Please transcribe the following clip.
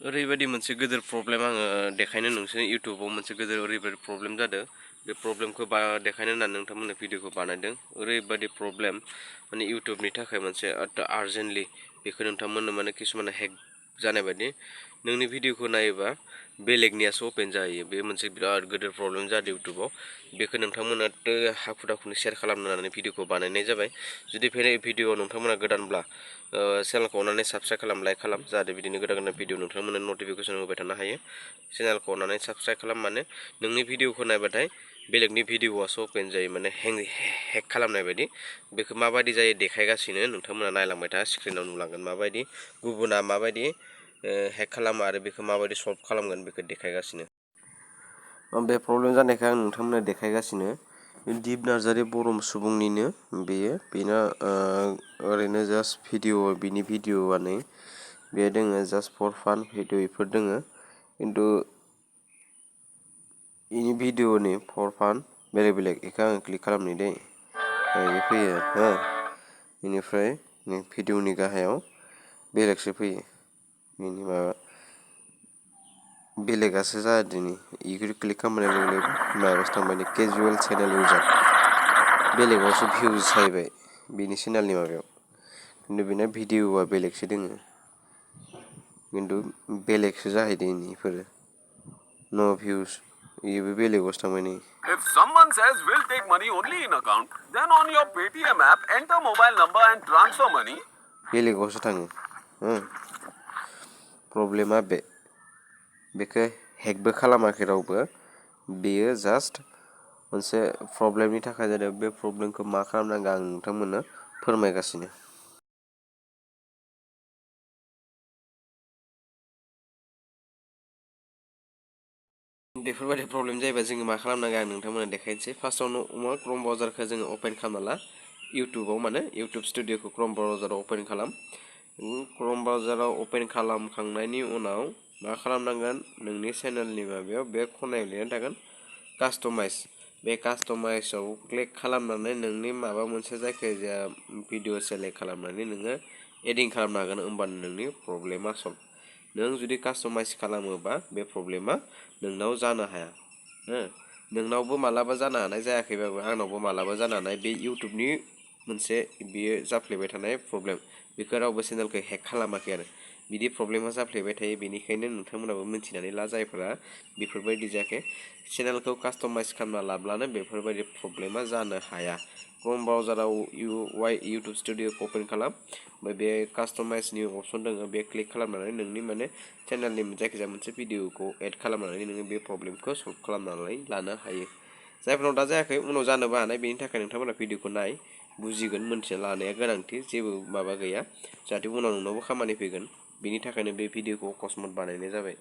ओरैबायदि मोनसे गिदिर प्रब्लेम आङो देखायनो नोंसोरनि इउटुबाव मोनसे गिदिर ओरैबायदि प्रब्लेम जादों बे प्रब्लेमखौ देखायनो होननानै नोंथांमोननो भिडिअखौ बानायदों ओरैबायदि प्रब्लेम माने इउटुबनि थाखाय मोनसे आर्जेन्टलि बेखौ नोंथांमोननो माने किसुमान हेक जानाय बायदि नोंनि भिडिअखौ नायोबा बेलेगनियासो अपेन जायो बे मोनसे बिराद गिदिर प्रब्लेम जादों इउटुबाव बेखौ नोंथांमोना हाखु दाखुनि शेयार खालामनो होननानै भिडिअखौ बानायनाय जाबाय जुदि भिडिअआव नोंथांमोना गोदानब्ला चेनेलखौ अननानै साबस्क्राइब खालाम लाइक खालाम जाहाथे बिदिनो गोदान गोदान भिडिअ नोंथांमोननो नटिफिकेसन होबाय थानो हायो चेनेलखौ अननानै साबस्क्राइब खालाम माने नोंनि भिडिअखौ नायबाथाय बेलेगनि भिडिअआसो अपेन जायो माने हेक खालामनाय बायदि बेखौ माबायदि जायो देखायगासिनो नोंथांमोना नायलांबाय था स्क्रिनाव नुलांगोन माबायदि गुबुना माबायदि हेक खालामो आरो बेखौ माबायदि सल्भ खालामगोन बेखौ देखायगासिनो बे प्रब्लेम जानायखौ आं नोंथांमोननो देखायगासिनो दिप नार्जारि बर' सुबुंनिनो बेनो ओरैनो जास्ट भिडिअ बिनि भिडिअआनो बे दोङो जास्ट फर फान भिडिअ बेफोर दोङो खिन्थु इनि भिडिअनि फर फान बेलेग बेलेग बेखौ आङो क्लिक खालामनि दै बे फैयो हो बेनिफ्राय भिडिअनि गाहायाव बेलेगसो फैयो बेनि माबा बेलेगासो जादों बेखौ क्लिक खालामनाय लोगो लोगो माबासो थांबाय केजुवेल चेनेल इउजार बेलेगावसो भिउस जाहैबाय बिनि चेनेलनि माबायाव खिन्थु बेना भिडिअआ बेलेगसो दोङो खिन्थु बेलेगसो जाहैदों बेफोरो न' भिउस बेबो बेलेगावसो थांबाय नै If someone says we'll take money only in account, then on your Paytm app, enter mobile number and transfer money. बेलेगावसो थाङो प्रब्लेमा बेखौ हेकबो खालामाखै रावबो बेयो जास्ट मोनसे प्रब्लेमनि थाखाय जादों बे प्रब्लेमखौ मा खालामनांगौ आं नोंथांमोननो फोरमायगासिनो बेफोरबायदि प्रब्लेम जायोबा जोङो मा खालामनांगौ आं नोंथांमोननो देखायनोसै फार्स्टआवनो क्रोम ब्राउजारखौ जोङो अपेन खालामना ला इउटुबाव माने इउटुब स्टुडिअखौ क्रोम ब्राउजाराव अपेन खालाम क्रोम ब्राउजाराव अपेन खालामखांनायनि उनाव मा खालामनांगोन नोंनि चेनेलनि माबायाव बे खनायाव लिरनाय थागोन कास्टमाइज बे कास्टमाइजआव क्लिक खालामनानै नोंनि माबा मोनसे जायखिजाया भिडिअ सेलेक्ट खालामनानै नोङो एडिं खालामनो हागोन होमबानो नोंनि प्रब्लेमा सल्भ नों जुदि कास्टमाइज खालामोबा बे प्रब्लेमा नोंनाव जानो हाया नोंनावबो मालाबा जानो हानाय जायाखैबाबो आंनावबो मालाबा जानो हानाय बे इउटुबनि मोनसे बियो जाफ्लेबाय थानाय प्रब्लेम बेखौ रावबो चेनेलखौ हेक खालामाखै आरो बिदि प्रब्लेमा जाफ्लेबाय थायो बेनिखायनो नोंथांमोनाबो मिथिनानै ला जायफोरा बेफोरबायदि जायाखै चेनेलखौ कास्टमाइज खालामना लाब्लानो बेफोरबायदि प्रब्लेमा जानो हाया क्रोम ब्राउजाराव इउटुब स्टुडिअखौ अपेन खालाम ओमफ्राय बे कास्टमाइजनि अपसन दङ बे क्लिक खालामनानै नोंनि माने चेनेलनि जायखिजाया मोनसे भिडिअखौ एड खालामनानै नोङो बे प्रब्लेमखौ सल्भ खालामनानै लानो हायो जायफोरनाव दा जायाखै उनाव जानोबो हानाय बेनि थाखाय नोंथांमोना भिडिअखौ नाय बुजिगोन मोनथिना लानाया गोनांथि जेबो माबा गैया जाहाथे उनाव नोंनावबो खामानि फैगोन बेनि थाखायनो बे भिडिअखौ अकस्मात बानायनाय जाबाय